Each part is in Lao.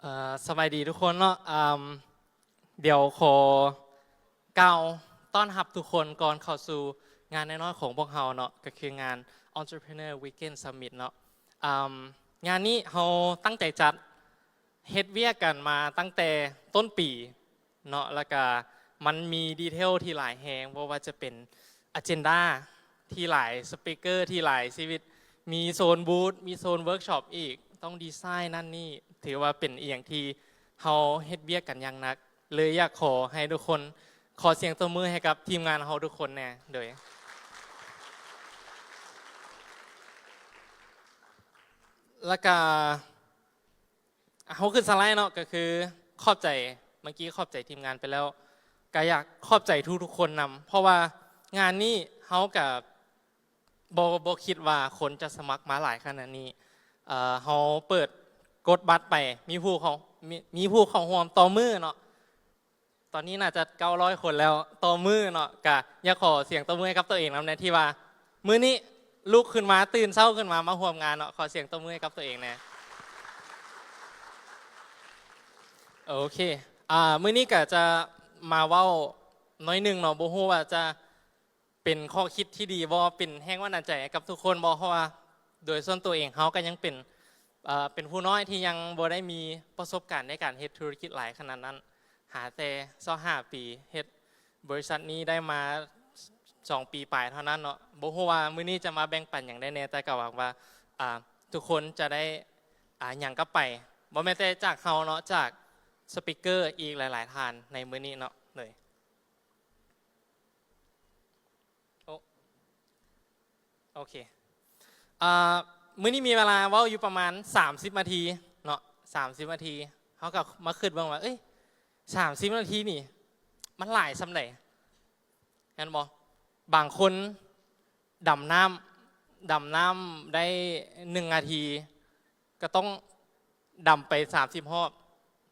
ເອີ່ ສະບາຍດີທຸກຄົນເນາະ. ອາ ດຽວຂໍກ່າວຕ້ອນຮັບທຸກຄົນກ່ອນເຂົ້າສູ່ງານນ້ອຍໆຂອງພວກເຮົາເນາະ ກໍຄືງານ Entrepreneur Weekend Summit ເນາະ. ອາ ງານນີ້ເຮົາຕັ້ງໃຈຈັດ ເຮັດວຽກກັນມາຕັ້ງແຕ່ຕົ້ນປີເນາະ ແລ້ວກະມັນມີດີເທວທີ່ຫຼາຍແຮງ, ບໍ່ວ່າຈະເປັນອາເຈນດາທີ່ຫຼາຍ, ສະປີກເກີທີ່ຫຼາຍຊີວິດ, ມີໂຊນບູດ, ມີໂຊນເວີກຊັອບອີກ, ຕ້ອງດີໄຊນັ້ນນີ້, ຖືວ່າເປັນອີ່ຫຍັງທີ່ເຮົາເຮັດວຽກກັນຢ່າງໜັກ. ເລີຍຢາກຂໍໃຫ້ທຸກຄົນ ຂໍສຽງຕົບມືໃຫ້ກັບທີມງານເຮົາທຸກຄົນແດ່. ໂດຍ ແລ້ວກະ ເຮົາຂຶ້ນສະໄລເນາະ ກໍຄືຂອບໃຈ, ເມື່ອກີ້ຂອບໃຈທີມງານໄປແລ້ວ, ກໍຢາກຂອບໃຈທຸກໆຄົນນຳ ເພາະວ່າງານນີ້ເຮົາກໍບໍ່, ບໍ່ຄິດວ່າຄົນຈະສະໝັກມາຫຼາຍຂະໜາດນີ້. ເອີ່ ເຮົາເປີດກົດບັດໄປ ມີຜູ້ເຂົ້າ, ມີ, ມີຜູ້ເຂົ້າຮ່ວມຕໍ່ມື້ເນາະ ຕອນນີ້ໜ້າຈະເກົ້າຮ້ອຍຄົນແລ້ວຕໍ່ມື້ເນາະ. ກະຢາກຂໍສຽງຕົບມືໃຫ້ກັບຕົວເອງນຳແດ່ ທີ່ວ່າມື້ນີ້ລຸກຂຶ້ນມາ, ຕື່ນເຊົ້າຂຶ້ນມາ, ມາຮ່ວມງານເນາະ. ຂໍສຽງຕົບມືໃຫ້ກັບຕົວເອງແດ່. ໂອເຄ ອາ ມື້ນີ້ກະຈະມາເວົ້າໜ້ອຍໜຶ່ງເນາະ, ບໍ່ຮູ້ວ່າຈະ ເປັນຂໍ້ຄິດທີ່ດີບໍ່, ເປັນແຮງບັນດານໃຈໃຫ້ກັບທຸກຄົນບໍ່? ເພາະວ່າໂດຍສ່ວນຕົວເອງ ເຮົາກໍຍັງເປັນ, ເອີ່, ເປັນຜູ້ນ້ອຍທີ່ຍັງບໍ່ໄດ້ມີປະສົບການໃນການເຮັດທຸລະກິດຫຼາຍຂະໜາດນັ້ນ, ຫາແຕ່ຊາວຫ້າປີ, ເຮັດບໍລິສັດນີ້ໄດ້ມາສອງປີປາຍເທົ່ານັ້ນເນາະ. ບໍ່ຮູ້ວ່າມື້ນີ້ຈະມາແບ່ງປັນຫຍັງໄດ້ແດ່, ແຕ່ກໍຫວັງວ່າ, ອ່າ, ທຸກຄົນຈະໄດ້, ອ່າ, ຫຍັງກັບໄປ, ບໍ່ແມ່ນແຕ່ຈາກເຮົາເນາະ, ຈາກສະປີກເກີອີກຫຼາຍໆທ່ານໃນມື້ນີ້ເນາະ. ໂດຍ ໂອ ໂອເຄ ອ່າ ມື້ນີ້ມີເວລາເວົ້າຢູ່ປະມານສາມສິບນາທີເນາະ, ສາມສິບນາທີ. ເຮົາກໍມາຄິດເບິ່ງວ່າ ເອີຍ ສາມສິບນາທີນີ້ມັນຫຼາຍສ່ຳໃດ ແມ່ນບໍ່? ບາງຄົນດຳນ້ຳ, ດຳນ້ຳໄດ້ໜຶ່ງນາທີ ກໍຕ້ອງດຳໄປສາມສິບຮອບ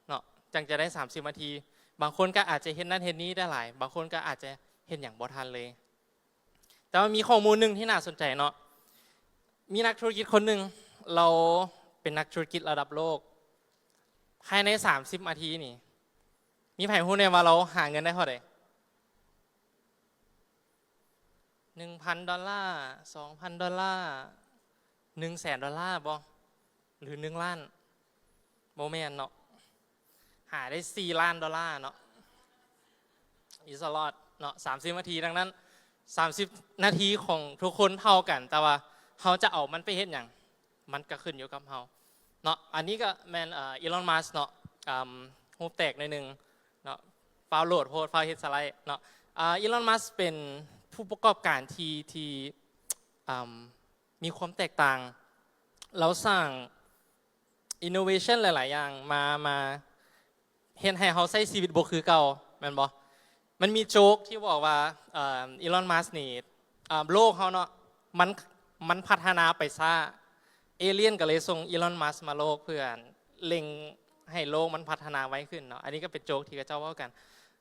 ເນາະ ຈັ່ງຈະໄດ້ສາມສິບນາທີ. ບາງຄົນກໍອາດຈະເຮັດນັ້ນເຮັດນີ້ໄດ້ຫຼາຍ, ບາງຄົນກໍອາດຈະເຮັດຫຍັງບໍ່ທັນເລີຍ. ແຕ່ວ່າມີຂໍ້ມູນໜຶ່ງທີ່ໜ້າສົນໃຈເນາະ, ມີນັກທຸລະກິດຄົນໜຶ່ງ, ລາວເປັນນັກທຸລະກິດລະດັບໂລກ, ພາຍໃນສາມສິບນາທີນີ້ ມີໃຜຮູ້ແດ່ວ່າລາວຫາເງິນໄດ້ເທົ່າໃດ? ໜຶ່ງພັນດອນລາ, ສອງພັນດອນລາ, ໜຶ່ງແສນດອນລາບໍ? ຫຼື ໜຶ່ງລ້ານ? ບໍ່ແມ່ນເນາະ, ຫາໄດ້ສີ່ລ້ານດອນລາເນາະ. It's a lot ເນາະ, ສາມສິບນາທີ. ດັ່ງນັ້ນ ສາມສິບນາທີຂອງທຸກຄົນເທົ່າກັນ, ແຕ່ວ່າເຮົາຈະເອົາມັນໄປເຮັດຫຍັງ? ມັນກໍຂຶ້ນຢູ່ກັບເຮົາເນາະ. ອັນນີ້ກໍແມ່ນ, ເອີ່, Elon Musk ເນາະ, ອາ, ຮູບແຕກໜ້ອຍໜຶ່ງເນາະ, ຟ້າວໂຫຼດໂພດ, ຟ້າວເຮັດສະໄລເນາະ. ອາ, Elon Musk ເປັນຜູ້ປະກອບການທີ່, ທີ່, ອາ, ມີຄວາມແຕກຕ່າງ. ລາວສ້າງ innovation ຫຼາຍໆຢ່າງມາ, ມາເຮັດໃຫ້ເຮົາໃຊ້ຊີວິດບໍ່ຄືເກົ່າ, ແມ່ນບໍ່? ມັນມີໂຈກທີ່ບອກວ່າ, ເອີ່, Elon Musk ນີ້, ເອີ່, ໂລກເຮົາເນາະ, ມັນ, ມັນພັດທະນາໄປຊ້າ, ເອລຽນກໍເລີຍສົ່ງ Elon Musk ມາໂລກ ເພື່ອເລັ່ງໃຫ້ໂລກມັນພັດທະນາໄວຂຶ້ນເນາະ. ອັນນີ້ກໍເປັນໂຈກທີ່ເຂົາເຈົ້າເວົ້າກັນ.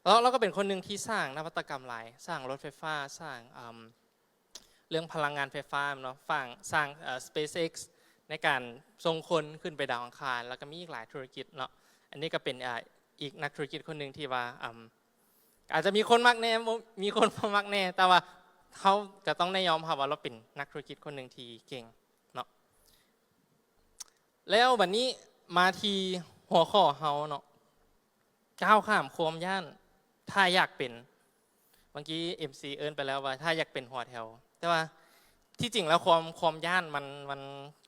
ແລ້ວລາວກໍເປັນຄົນໜຶ່ງທີ່ສ້າງນະວັດຕະກຳຫຼາຍ, ສ້າງລົດໄຟຟ້າ, ສ້າງ, ເອີ່, ເລື່ອງພະລັງງານໄຟຟ້າເນາະ, ສ້າງ, ສ້າງ, ເອີ່, SpaceX ໃນການສົ່ງຄົນຂຶ້ນໄປດາວອັງຄານ, ແລ້ວກໍມີອີກຫຼາຍທຸລະກິດເນາະ. ອັນນີ້ກໍເປັນ, ອາ, ອີກນັກທຸລະກິດຄົນໜຶ່ງທີ່ວ່າ, ອາ, ອາດຈະມີຄົນມັກແດ່, ບໍ່, ມີຄົນບໍ່ມັກແດ່, ແຕ່ວ່າເຮົາກໍຕ້ອງໄດ້ຍອມຮັບວ່າລາວເປັນນັກທຸລະກິດຄົນໜຶ່ງທີ່ເກັ່ງເນາະ. ແລ້ວບັດນີ້ມາທີ່ຫົວຂໍ້ເຮົາເນາະ, ກ້າວຂ້າມຄວາມຢ້ານ ຖ້າຢາກເປັນ, ເມື່ອກີ້ ເອັມຊີ ເອີ້ນໄປແລ້ວວ່າ ຖ້າຢາກເປັນຫົວແຖວ, ແຕ່ວ່າທີ່ຈິງແລ້ວຄວາມ, ຄວາມຢ້ານມັນ, ມັນ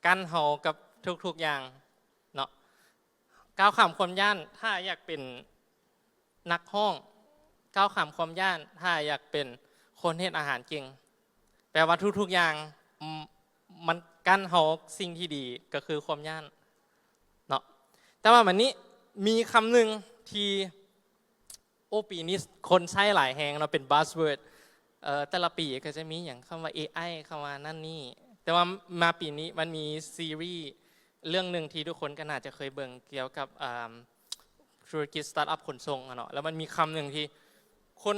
ກັ້ນເຮົາກັບທຸກໆຢ່າງເນາະ. ກ້າວຂ້າມຄວາມຢ້ານ ຖ້າຢາກເປັນນັກຮ້ອງ, ກ້າວຂ້າມຄວາມຢ້ານ ຖ້າຢາກເປັນຄົນເຮັດອາຫານເກັ່ງ. ແປວ່າທຸກໆຢ່າງ, ອາ, ມັນກັ້ນເຮົາສິ່ງທີ່ດີ ກໍຄືຄວາມຢ້ານເນາະ. ແຕ່ວ່າບັດນີ້ມີຄຳໜຶ່ງທີ່ ໂອ້ ປີນີ້ຄົນໃຊ້ຫຼາຍແຮງເນາະ, ເປັນ buzzword, ເອີ່, ແຕ່ລະປີກໍຈະມີຫຍັງ, ຄຳວ່າ ເອໄອ, ຄຳວ່ານັ້ນນີ້. ແຕ່ວ່າມາປີນີ້ມັນມີຊີຣີເລື່ອງໜຶ່ງທີ່ທຸກຄົນກໍໜ້າຈະເຄີຍເບິ່ງ ກ່ຽວກັບ, ອາ, ທຸລະກິດສະຕາດອັບຂົນສົ່ງເນາະ, ແລ້ວມັນມີຄຳໜຶ່ງທີ່ຄົນ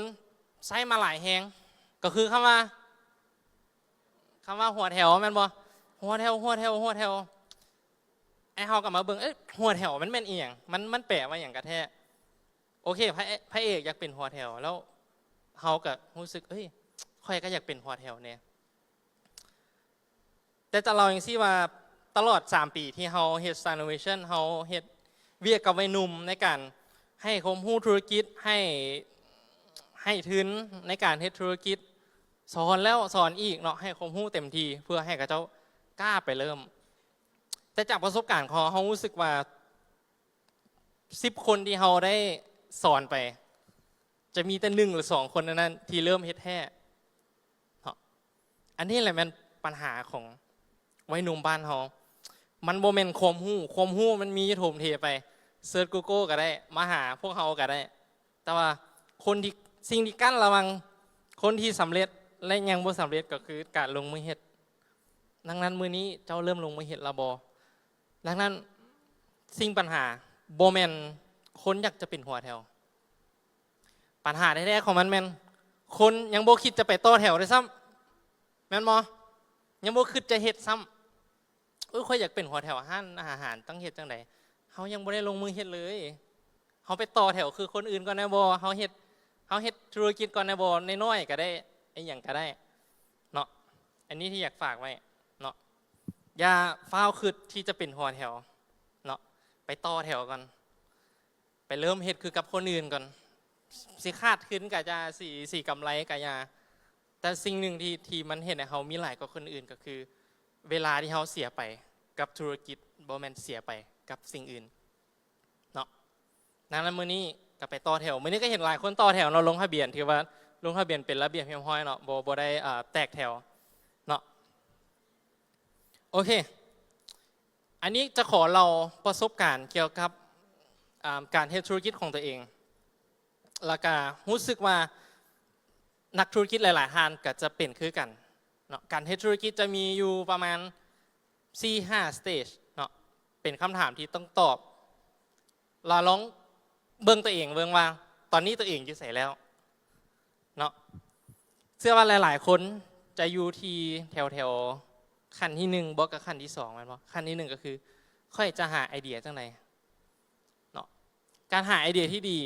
ໃຊ້ມາຫຼາຍແຮງ, ກໍຄືຄຳວ່າ, ຄຳວ່າຫົວແຖວ, ແມ່ນບໍ່? ຫົວແຖວ, ຫົວແຖວ, ຫົວແຖວ. ແລ້ວເຮົາກໍມາເບິ່ງ ເອີ ຫົວແຖວມັນແມ່ນອີ່ຫຍັງ? ມັນ ມັນແປວ່າຫຍັງກັນແທ້? ໂອເຄ ພະເອ- ພະເອກຢາກເປັນຫົວແຖວ ແລ້ວເຮົາກໍຮູ້ສຶກ ເອີຍ ຂ້ອຍກໍຢາກເປັນຫົວແຖວແດ່. ແຕ່ຈະເລົ່າຈັ່ງຊີ້ວ່າ ຕະຫຼອດສາມປີທີ່ເຮົາເຮັດ Star Innovation ເຮົາເຮັດວຽກກັບໄວໜຸ່ມໃນການໃຫ້ຄວາມຮູ້ທຸລະກິດ ໃຫ້ ໃຫ້ທຶນໃນການເຮັດທຸລະກິດ ສອນແລ້ວສອນອີກເນາະ ໃຫ້ຄວາມຮູ້ເຕັມທີ່ ເພື່ອໃຫ້ເຂົາເຈົ້າກ້າໄປເລີ່ມ. ແຕ່ຈາກປະສົບການຂອງເຮົາ ເຮົາຮູ້ສຶກວ່າ ສິບຄົນທີ່ເຮົາໄດ້ສອນໄປ ຈະມີແຕ່ໜຶ່ງຫຼືສອງຄົນເທົ່ານັ້ນທີ່ເລີ່ມເຮັດແທ້ເນາະ. ອັນນີ້ແຫຼະແມ່ນບັນຫາຂອງໄວໜຸ່ມບ້ານເຮົາ. ມັນບໍ່ແມ່ນຄວາມຮູ້, ຄວາມຮູ້ມັນມີຢູ່ຖົມເທໄປ, ເສີດ Google ກໍໄດ້, ມາຫາພວກເຮົາກໍໄດ້. ແຕ່ວ່າຄົນທີ່ ສິ່ງທີ່ກັ້ນລະຫວ່າງຄົນທີ່ສຳເລັດ ແລະ ຍັງບໍ່ສຳເລັດ ກໍຄືການລົງມືເຮັດ. ດັ່ງນັ້ນ ມື້ນີ້ເຈົ້າເລີ່ມລົງມືເຮັດແລ້ວບໍ່? ດັ່ງນັ້ນ ສິ່ງ ບັນຫາບໍ່ແມ່ນຄົນຢາກຈະເປັນຫົວແຖວ. ບັນຫາແທ້ໆຂອງມັນແມ່ນຄົນຍັງບໍ່ຄິດຈະໄປຕໍ່ແຖວດ້ວຍຊ້ຳ, ແມ່ນບໍ່? ຍັງບໍ່ຄິດຈະເຮັດຊ້ຳ. ເອີ ຂ້ອຍຢາກເປັນຫົວແຖວຮ້ານອາຫານ ຕ້ອງເຮັດຈັ່ງໃດ? ເຮົາຍັງບໍ່ໄດ້ລົງມືເຮັດເລີຍ. ເຮົາໄປຕໍ່ແຖວຄືຄົນອື່ນກ່ອນໄດ້ບໍ່? ເຮົາເຮັດ ເຮົາເຮັດທຸລະກິດກ່ອນໄດ້ບໍ່? ນ້ອຍໆກໍໄດ້, ອີ່ຫຍັງກໍໄດ້ເນາະ. ອັນນີ້ທີ່ຢາກຝາກໄວ້ເນາະ, ຢ່າຟ້າວຄິດທີ່ຈະເປັນຫົວແຖວເນາະ, ໄປຕໍ່ແຖວກ່ອນ, ໄປເລີ່ມເຮັດຄືກັບຄົນອື່ນກ່ອນ. ຊິຂາດທຶນກະຢ່າ, ຊິ ຊິກຳໄລກະຢ່າ, ແຕ່ສິ່ງໜຶ່ງທີ່ ທີ່ມັນເຮັດໃຫ້ເຮົາມີຫຼາຍກວ່າຄົນອື່ນ ກໍຄືເວລາທີ່ເຮົາເສຍໄປກັບທຸລະກິດ ບໍ່ແມ່ນເສຍໄປກັບສິ່ງອື່ນເນາະ. ດັ່ງນັ້ນ ມື້ນີ້ກໍໄປຕໍ່ແຖວ. ມື້ນີ້ກໍເຫັນຫຼາຍຄົນຕໍ່ແຖວເນາະ, ລົງທະບຽນ, ຖືວ່າລົງທະບຽນເປັນລະບຽບຮຽບຮ້ອຍເນາະ, ບໍ່ ບໍ່ໄດ້ ເອີ ແຕກແຖວເນາະ. ໂອເຄ ອັນນີ້ຈະຂໍເລົ່າປະສົບການກ່ຽວກັບ ອາ ການເຮັດທຸລະກິດຂອງຕົວເອງ ແລ້ວກະຮູ້ສຶກວ່ານັກທຸລະກິດຫຼາຍໆທ່ານກໍຈະເປັນຄືກັນເນາະ. ການເຮັດທຸລະກິດຈະມີຢູ່ປະມານສີ່ຫ້າສະເຕຈເນາະ, ເປັນຄຳຖາມທີ່ຕ້ອງຕອບ ລະລອງເບິ່ງຕົວເອງເບິ່ງວ່າຕອນນີ້ຕົວເອງຢູ່ໃສແລ້ວເນາະ. ເຊື່ອວ່າຫຼາຍໆຄົນຈະຢູ່ທີ່ແຖວໆຂັ້ນທີໜຶ່ງ ບໍ່ກໍຂັ້ນທີສອງ ແມ່ນບໍ່? ຂັ້ນທີໜຶ່ງກໍຄື ຂ້ອຍຈະຫາໄອເດຍຈັ່ງໃດເນາະ. ການຫາໄອເດຍທີ່ດີ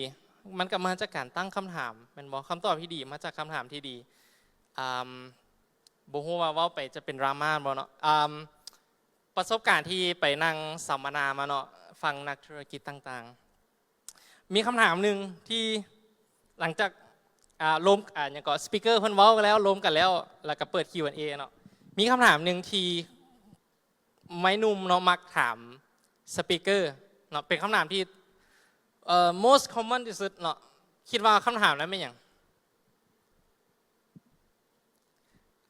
ມັນກໍມາຈາກການຕັ້ງຄຳຖາມ ແມ່ນບໍ່? ຄຳຕອບທີ່ດີມາຈາກຄຳຖາມທີ່ດີ. ອາ ບໍ່ຮູ້ວ່າເວົ້າໄປຈະເປັນດຣາມາບໍ່ເນາະ. ອາ ປະສົບການທີ່ໄປນັ່ງສຳມະນາມາເນາະ, ຟັງນັກທຸລະກິດຕ່າງໆ ມີຄຳຖາມໜຶ່ງທີ່ຫຼັງຈາກ ອາ ລົມ ອາ ຫຍັງເກາະ ສະປີກເກີເພິ່ນເວົ້າກັນແລ້ວ ລົມກັນແລ້ວ ແລ້ວກໍເປີດ ຄິວແອນເອ ເນາະ, ມີຄຳຖາມໜຶ່ງທີ່ໄວໜຸ່ມເນາະມັກຖາມສະປີກເກີເນາະ, ເປັນຄຳຖາມທີ່ ເອີ most common ທີ່ສຸດເນາະ. ຄິດວ່າຄຳຖາມນັ້ນແມ່ນຫຍັງ?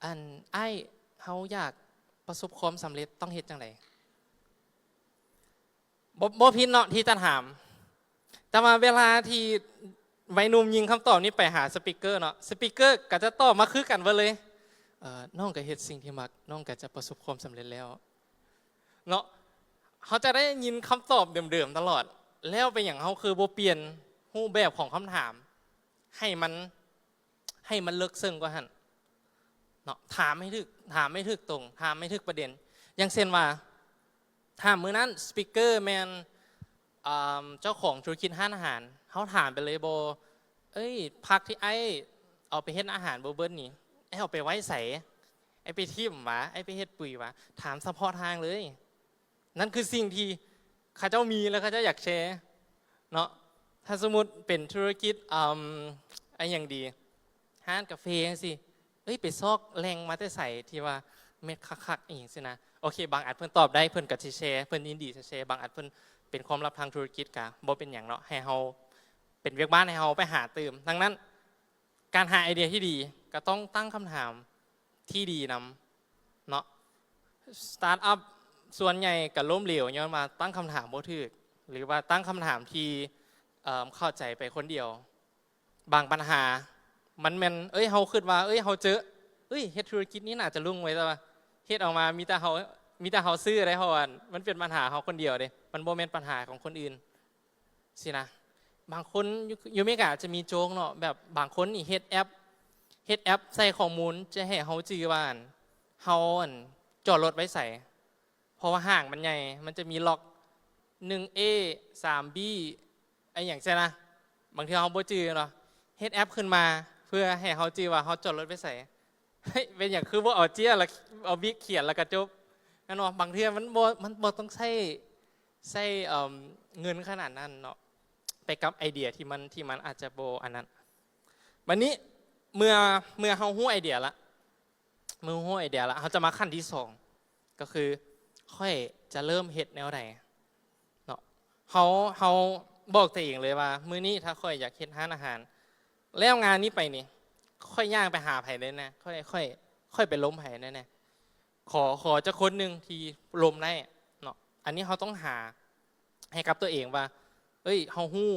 ອັນ ອ້າຍ ເຮົາຢາກປະສົບຄວາມສຳເລັດ ຕ້ອງເຮັດຈັ່ງໃດ? ບໍ່ ບໍ່ຜິດເນາະທີ່ຈະຖາມ, ແຕ່ວ່າເວລາທີ່ໄວໜຸ່ມຍິງຄຳຕອບນີ້ໄປຫາສະປີກເກີເນາະ, ສະປີກເກີກໍຈະຕອບມາຄືກັນເບິດເລີຍ, ເອີ ນ້ອງກໍເຮັດສິ່ງທີ່ມັກ, ນ້ອງກໍຈະປະສົບຄວາມສຳເລັດແລ້ວເນາະ. ເຮົາຈະໄດ້ຍິນຄຳຕອບເດີມໆຕະຫຼອດ, ແລ້ວເປັນຫຍັງເຮົາຄືບໍ່ປ່ຽນຮູບແບບຂອງຄຳຖາມໃຫ້ມັນ ໃຫ້ມັນເລິກເຊິ່ງກວ່າຫັ້ນເນາະ, ຖາມໃຫ້ຖືກ ຖາມໃຫ້ຖືກຕົງ, ຖາມໃຫ້ຖືກປະເດັນ. ຢ່າງເຊັ່ນວ່າ ຖ້າມື້ນັ້ນສະປີກເກີແມ່ນ ເອີ ເຈົ້າຂອງທຸລະກິດຮ້ານອາຫານ, ເຮົາຖາມໄປເລີຍບໍ່? ເອີຍ ຜັກທີ່ອ້າຍເອົາໄປເຮັດອາຫານບໍ່ເບິດນີ້ ອ້າຍເອົາໄປໄວ້ໃສ? ອ້າຍໄປຖິ້ມຫວາ? ອ້າຍໄປເຮັດປຸຍຫວາ? ຖາມສະເພາະທາງເລີຍ. ນັ້ນຄືສິ່ງທີ່ເຂົາເຈົ້າມີ ແລະ ເຂົາເຈົ້າຢາກແຊເນາະ. ຖ້າສົມມຸດເປັນທຸລະກິດ ອາ ອາ ຫຍັງດີ ຮ້ານກາເຟຈັ່ງຊີ້, ເອີຍ ໄປຊອກແຫຼ່ງມາແຕ່ໃສທີ່ວ່າແມ່ນຄັກໆ ອີ່ຫຍັງຊີ້ນະ. ໂອເຄ ບາງອັນເພິ່ນຕອບໄດ້ ເພິ່ນກໍຊິແຊ, ເພິ່ນຍິນດີຈະແຊ, ບາງອັນເພິ່ນເປັນຄວາມລັບທາງທຸລະກິດ ກໍບໍ່ເປັນຫຍັງເນາະ, ໃຫ້ເຮົາ ເປັນວຽກບ້ານໃຫ້ເຮົາໄປຫາຕື່ມ. ດັ່ງນັ້ນ ການຫາໄອເດຍທີ່ດີກໍຕ້ອງຕັ້ງຄຳຖາມທີ່ດີນຳເນາະ. ສະຕາດອັບສ່ວນໃຫຍ່ກໍລົ້ມເຫຼວຍ້ອນວ່າຕັ້ງຄຳຖາມບໍ່ຖືກ ຫຼືວ່າຕັ້ງຄຳຖາມທີ່ ເອີ ເຂົ້າໃຈໄປຄົນດຽວ. ບາງບັນຫາມັນແມ່ນ ເອີຍ ເຮົາຄິດວ່າ ເອີຍ ເຮົາເຈີ ເອີຍ ເຮັດທຸລະກິດນີ້ໜ້າຈະລຸ້ງເວີຍ, ແຕ່ວ່າເຮັດອອກມາມີແຕ່ເຮົາ ມີແຕ່ເຮົາຊື້ໄດ້ ເພາະວ່າມັນເປັນບັນຫາເຮົາຄົນດຽວເດ້, ມັນບໍ່ແມ່ນບັນຫາຂອງຄົນອື່ນ. ຊີ້ນະ. ບາງຄົນຢູ່ ຢູ່ອເມກາຈະມີໂຈກເນາະ, ແບບບາງຄົນນີ້ເຮັດແອັບ ເຮັດແອັບໃສ່ຂໍ້ມູນ ຈະໃຫ້ເຮົາຈື່ວ່າ ອັນ ເຮົາ ອັນ ຈອດລົດໄວ້ໃສ. ເພາະວ່າຫ້າງມັນໃຫຍ່ ມັນຈະມີລັອກໜຶ່ງເອ ສາມບີ ອີ່ຫຍັງຊີ້ນະ. ບາງເທື່ອເຮົາບໍ່ຈື່ເນາະ ເຮັດແອັບຂຶ້ນມາເພື່ອໃຫ້ເຮົາຈື່ວ່າເຮົາຈອດລົດໄວ້ໃສ. ເຮີ້ຍ ເປັນຫຍັງຄືບໍ່ເອົາເຈ້ຍ ແລ້ວເອົາບິກຂຽນແລ້ວກໍຈົບ ແມ່ນບໍ່? ບາງເທື່ອມັນບໍ່ ມັນບໍ່ຕ້ອງໃຊ້ ໃຊ້ ເອີ່ມ ເງິນຂະໜາດນັ້ນເນາະ ໄປກັບໄອເດຍທີ່ມັນ ທີ່ມັນອາດຈະບໍ່ອັນນັ້ນ. ບັດນີ້ເມື່ອ ເມື່ອເຮົາຮູ້ໄອເດຍລະ ເມື່ອຮູ້ໄອເດຍລະ ເຮົາຈະມາຂັ້ນທີສອງ ກໍຄືຂ້ອຍຈະເລີ່ມເຮັດແນວໃດເນາະ. ເຮົາ ເຮົາບອກຕົວເອງເລີຍວ່າ ມື້ນີ້ຖ້າຂ້ອຍຢາກເຮັດຮ້ານອາຫານ ແລ້ວງານນີ້ໄປນີ້ ຂ້ອຍຍ່າງໄປຫາໃຜແດ່? ຂ້ອຍ ຂ້ອຍ ຂ້ອຍໄປລົມໃຜແດ່? ຂໍ ຂໍຈັກຄົນໜຶ່ງທີ່ລົມໄດ້ເນາະ. ອັນນີ້ເຮົາຕ້ອງຫາໃຫ້ກັບຕົວເອງວ່າ ເອີຍ ເຮົາຮູ້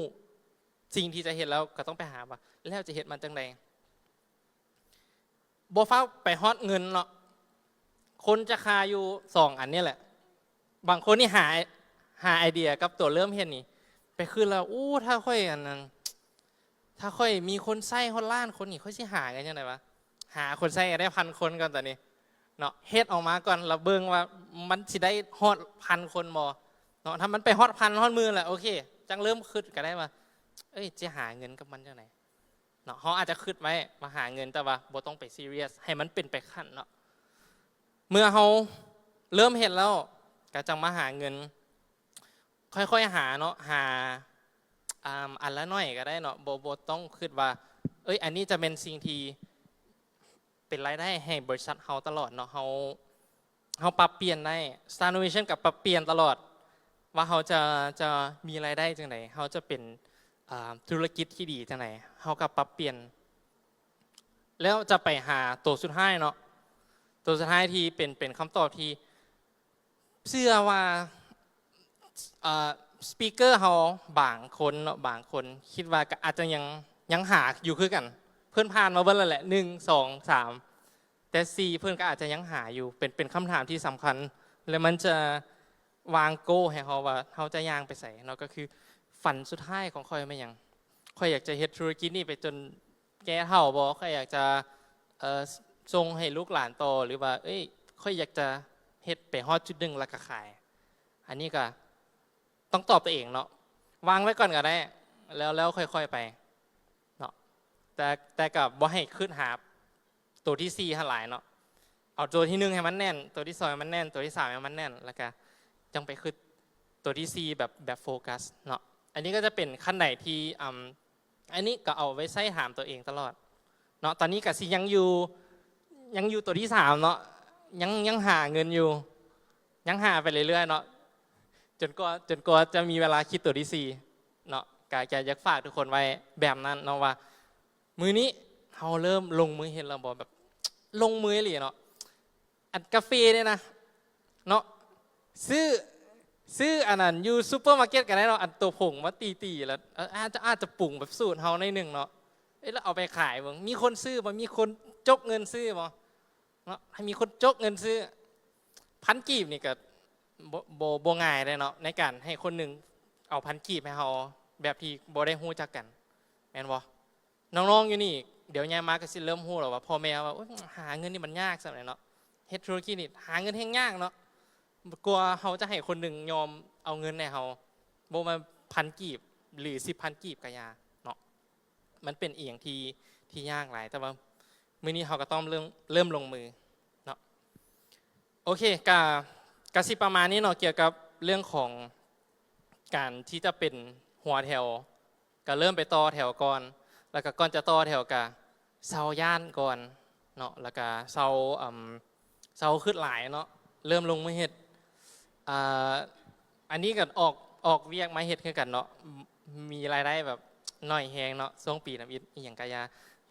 ສິ່ງທີ່ຈະເຮັດແລ້ວ ກໍຕ້ອງໄປຫາວ່າ ແລ້ວຈະເຮັດມັນຈັ່ງໃດ? ບໍ່ຟ້າວໄປຮອດເງິນເນາະ ຄົນຈະຄາຢູ່ສອງອັນນີ້ແຫຼະ. ບາງຄົນນີ້ຫາ ຫາໄອເດຍກັບຕົວເລີ່ມເຮັດນີ້ ໄປຄິດແລ້ວ ໂອ້ ຖ້າຂ້ອຍອັນນັ້ນ ຖ້າຂ້ອຍມີຄົນໃຊ້ຮອດລ້ານຄົນນີ້ ຂ້ອຍຊິຫາເງິນຈັ່ງໃດວະ? ຫາຄົນໃຊ້ໃຫ້ໄດ້ພັນຄົນກ່ອນຕອນນີ້ເນາະ ເຮັດອອກມາກ່ອນ ແລ້ວເບິ່ງວ່າມັນຊິໄດ້ຮອດພັນຄົນບໍ່ເນາະ. ຖ້າມັນໄປຮອດພັນ ຮອດໝື່ນແລ້ວ ໂອເຄ ຈັ່ງເລີ່ມຄິດກໍໄດ້ວ່າ ເອີຍ ຈະຫາເງິນກັບມັນຈັ່ງໃດເນາະ. ເຮົາອາດຈະຄິດໄວ້ວ່າຫາເງິນ ແຕ່ວ່າບໍ່ຕ້ອງໄປຊີຣຽສ ໃຫ້ມັນເປັນໄປຂັ້ນເນາະ. ເມື່ອເຮົາເລີ່ມເຮັດແລ້ວ ກໍຈັ່ງມາຫາເງິນ ຄ່ອຍໆຫາເນາະ ຫາ ອາ ອັນລະໜ້ອຍກໍໄດ້ເນາະ ບໍ່ ບໍ່ຕ້ອງຄິດວ່າ ເອີຍ ອັນນີ້ຈະແມ່ນສິ່ງທີ່ເປັນລາຍໄດ້ໃຫ້ບໍລິສັດເຮົາຕະຫຼອດເນາະ. ເຮົາ ເຮົາປັບປ່ຽນໄດ້ Star Innovation ກໍປັບປ່ຽນຕະຫຼອດ ວ່າເຮົາຈະ ຈະມີລາຍໄດ້ຈັ່ງໃດ ເຮົາຈະເປັນ ອາ ທຸລະກິດທີ່ດີຈັ່ງໃດ ເຮົາກໍປັບປ່ຽນ. ແລ້ວຈະໄປຫາໂຕສຸດທ້າຍເນາະ ໂຕສຸດທ້າຍທີ່ເປັນ ເປັນຄຳຕອບທີ່ເຊື່ອວ່າ ເອີ່ ສະປີກເກີເຮົາບາງຄົນເນາະ ບາງຄົນຄິດວ່າກໍອາດຈະຍັງ ຍັງຫາຢູ່ຄືກັນ ເພິ່ນຜ່ານມາເບິດແລ້ວແຫຼະ ໜຶ່ງ ສອງ ສາມ ແຕ່ສີ່ ເພິ່ນກໍອາດຈະຍັງຫາຢູ່. ເປັນ ເປັນຄຳຖາມທີ່ສຳຄັນ ແລະ ມັນຈະວາງໂກໃຫ້ເຮົາວ່າເຮົາຈະຍ່າງໄປໃສເນາະ. ກໍຄືຝັນສຸດທ້າຍຂອງຂ້ອຍແມ່ນຫຍັງ? ຂ້ອຍຢາກຈະເຮັດທຸລະກິດນີ້ໄປຈົນແກ່ເຖົ້າບໍ່? ຂ້ອຍຢາກຈະ ເອີ່ ສົ່ງໃຫ້ລູກຫຼານຕໍ່ ຫຼືວ່າ ເອີຍ ຂ້ອຍຢາກຈະເຮັດໄປຮອດຈຸດໜຶ່ງແລ້ວກໍຂາຍ? ອັນນີ້ກໍຕ້ອງຕອບຕົວເອງເນາະ ວາງໄວ້ກ່ອນກໍໄດ້ ແລ້ວ ແລ້ວຄ່ອຍໆໄປເນາະ. ແຕ່ ແຕ່ກໍບໍ່ໃຫ້ຄິດຫາໂຕທີສີ່ຫັ້ນຫຼາຍເນາະ ເອົາໂຕທີໜຶ່ງໃຫ້ມັນແໜ້ນ ໂຕທີສອງໃຫ້ມັນແໜ້ນ ໂຕທີສາມໃຫ້ມັນແໜ້ນ ແລ້ວກໍຈັ່ງໄປຄິດໂຕທີສີ່ແບບ ແບບໂຟກັສເນາະ. ອັນນີ້ກໍຈະເປັນຂັ້ນໃດທີ່ ອາ ອັນນີ້ກໍເອົາໄວ້ໃຊ້ຖາມຕົວເອງຕະຫຼອດເນາະ. ຕອນນີ້ກໍຊິຍັງຢູ່ ຍັງຢູ່ໂຕທີສາມເນາະ ຍັງ ຍັງຫາເງິນຢູ່ ຍັງຫາໄປເລື້ອຍໆເນາະ ຈົນກວ່າ ຈົນກວ່າຈະມີເວລາຄິດໂຕທີສີ່ເນາະ. ກໍ ກໍຢາກຝາກທຸກຄົນໄວ້ແບບນັ້ນເນາະ ວ່າມື້ນີ້ເຮົາເລີ່ມລົງມືເຮັດແລ້ວບໍ່? ແບບລົງມືອີ່ຫຼີເນາະ. ອັນກາເຟນີ້ນະເນາະ ຊື້ ຊື້ອັນນັ້ນຢູ່ຊຸບເປີມາເກັດກໍໄດ້ເນາະ ອັນໂຕຜົງມາຕີໆ ແລ້ວ ເອີ່ ອາດຈະ ອາດຈະປຸງແບບສູດເຮົາໜ້ອຍໜຶ່ງເນາະ. ເອີ ແລ້ວເອົາໄປຂາຍເບິ່ງ ມີຄົນຊື້ບໍ່? ມີຄົນຈົກເງິນຊື້ບໍ່ເນາະ? ໃຫ້ມີຄົນຈົກເງິນຊື້ ພັນກີບນີ້ກໍບໍ່ ບໍ່ ບໍ່ງ່າຍເດ້ເນາະ ໃນການໃຫ້ຄົນໜຶ່ງເອົາພັນກີບໃຫ້ເຮົາ ແບບທີ່ບໍ່ໄດ້ຮູ້ຈັກກັນ ແມ່ນບໍ່? ນ້ອງໆຢູ່ນີ້ ດຽວໃຫຍ່ມາກໍຊິເລີ່ມຮູ້ແລ້ວວ່າ ພໍ່ແມ່ວ່າ ໂອ້ຍ ຫາເງິນນີ້ມັນຍາກສ່ຳໃດເນາະ ເຮັດທຸລະກິດນີ້ຫາເງິນແຮງຍາກເນາະ. ກວ່າເຮົາຈະໃຫ້ຄົນໜຶ່ງຍອມເອົາເງິນໃຫ້ເຮົາ ບໍ່ແມ່ນພັນກີບ ຫຼື ສິບພັນກີບກໍຢ່າເນາະ ມັນເປັນອີ່ຫຍັງທີ່ ທີ່ຍາກຫຼາຍ. ແຕ່ວ່າມື້ນີ້ເຮົາກໍຕ້ອງເລີ່ມ ເລີ່ມລົງມືເນາະ. ໂອເຄ ກະ ກະຊິປະມານນີ້ເນາະ ກ່ຽວກັບເລື່ອງຂອງການທີ່ຈະເປັນຫົວແຖວ ກະເລີ່ມໄປຕໍ່ແຖວກ່ອນ ແລ້ວກະກ່ອນຈະຕໍ່ແຖວກະເຊົາຢ້ານກ່ອນເນາະ ແລ້ວກະເຊົາ ເອີ່ມ ເຊົາຄຶດຫຼາຍເນາະ ເລີ່ມລົງມືເຮັດ. ອ່າ ອັນນີ້ກໍອອກ ອອກວຽກມາເຮັດຄືກັນເນາະ ມີລາຍໄດ້ແບບໜ້ອຍແຮງເນາະ ຊ່ວງປີທຳອິດອີ່ຫຍັງກະຢ່າ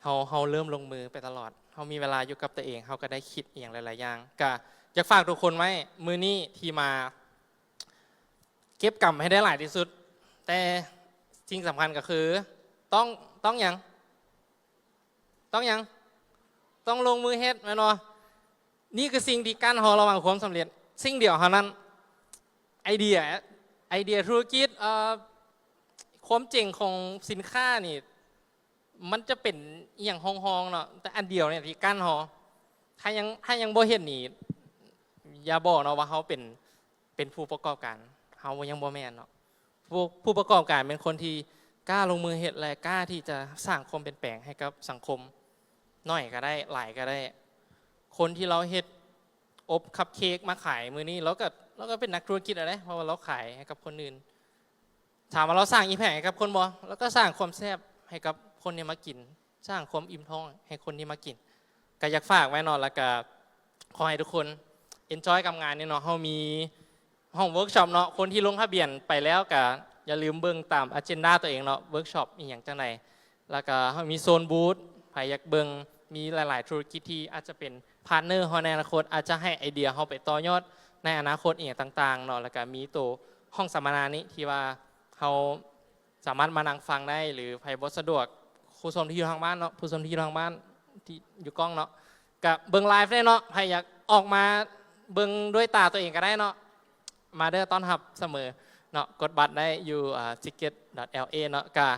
ເຮົາ ເຮົາເລີ່ມລົງມືໄປຕະຫຼອດ ເຮົາມີເວລາຢູ່ກັບຕົວເອງ ເຮົາກໍໄດ້ຄິດອີ່ຫຍັງຫຼາຍໆຢ່າງ. ກະຢາກຝາກທຸກຄົນໄວ້ ມື້ນີ້ທີ່ມາ ເກັບກຳໃຫ້ໄດ້ຫຼາຍທີ່ສຸດ ແຕ່ສິ່ງສຳຄັນກໍຄື ຕ້ອງ ຕ້ອງຫຍັງ? ຕ້ອງຫຍັງ? ຕ້ອງລົງມືເຮັດ ແມ່ນບໍ່? ນີ້ຄືສິ່ງທີ່ກັ້ນເຮົາລະຫວ່າງຄວາມສຳເລັດ ສິ່ງດຽວເທົ່ານັ້ນ. ໄອເດຍ ໄອເດຍທຸລະກິດ ເອີ່ ຄວາມເຈັງຂອງສິນຄ້ານີ້ ມັນຈະເປັນອີ່ຫຍັງຮອງໆເນາະ ແຕ່ອັນດຽວນີ້ທີ່ກັ້ນເຮົາ ຖ້າຍັງ ຖ້າຍັງບໍ່ເຮັດນີ້ ຢ່າບອກເນາະວ່າເຮົາເປັນ ປັນຜູ້ປະກອບການ ເຮົາຍັງບໍ່ແມ່ນເນາະ. ຜູ້ ຜູ້ປະກອບການເປັນຄົນທີ່ກ້າລົງມືເຮັດ ແລະ ກ້າທີ່ຈະສ້າງຄວາມປ່ຽນແປງໃຫ້ກັບສັງຄົມ ໜ້ອຍກໍໄດ້ ຫຼາຍກໍໄດ້. ຄົນທີ່ລາວເຮັດອົບຄັບເຄັກມາຂາຍມື້ນີ້ ລາວກໍ ລາວກໍເປັນນັກທຸລະກິດແລ້ວເດ້ ເພາະວ່າລາວຂາຍໃຫ້ກັບຄົນອື່ນ. ຖາມວ່າລາວສ້າງ impact ໃຫ້ກັບຄົນບໍ່? ລາວກໍສ້າງຄວາມແຊບໃຫ້ກັບຄົນທີ່ມາກິນ ສ້າງຄວາມອີ່ມທ້ອງໃຫ້ຄົນທີ່ມາກິນ. ກໍຢາກຝາກໄວ້ເນາະ ແລ້ວກໍຂໍໃຫ້ທຸກຄົນ enjoy ກັບງານນີ້ເນາະ. ເຮົາມີຫ້ອງ workshop ເນາະ, ຄົນທີ່ລົງທະບຽນໄປແລ້ວກໍຢ່າລືມເບິ່ງຕາມ agenda ຕົວເອງເນາະ, workshop ອີ່ຫຍັງຈັ່ງໃດ. ແລ້ວກໍເຮົາມີໂຊນ booth ໃຜຢາກເບິ່ງ ມີຫຼາຍໆທຸລະກິດທີ່ອາດຈະເປັນ partner ເຮົາໃນອະນາຄົດ, ອາດຈະໃຫ້ໄອເດຍເຮົາໄປຕໍ່ຍອດໃນອະນາຄົດອີ່ຫຍັງຕ່າງໆເນາະ. ແລ້ວກໍມີໂຕຫ້ອງສຳມະນານີ້ທີ່ວ່າເຮົາ ສາມາດມານັ່ງຟັງໄດ້ ຫຼືໃຜບໍ່ສະດວກ ຜູ້ຊົມທີ່ຢູ່ທາງບ້ານເນາະ, ຜູ້ຊົມທີ່ຢູ່ທາງບ້ານທີ່ຢູ່ກ້ອງເນາະ ກະເບິ່ງ live ໄດ້ເນາະ. ໃຜຢາກອອກມາເບິ່ງດ້ວຍຕາຕົວເອງກໍໄດ້ເນາະ, ມາເດີ ຕ້ອນຮັບສະເໝີເນາະ. ກົດບັດໄດ້ຢູ່ ອ່າ ticket.la ເນາະ. ກະ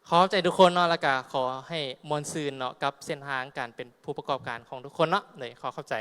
ຂໍຂອບໃຈທຸກຄົນເນາະ ແລ້ວກະຂໍໃຫ້ມ່ວນຊື່ນເນາະ ກັບເສັ້ນທາງການເປັນຜູ້ປະກອບການຂອງທຸກຄົນເນາະ. ເລີຍ ຂໍຂອບໃຈ.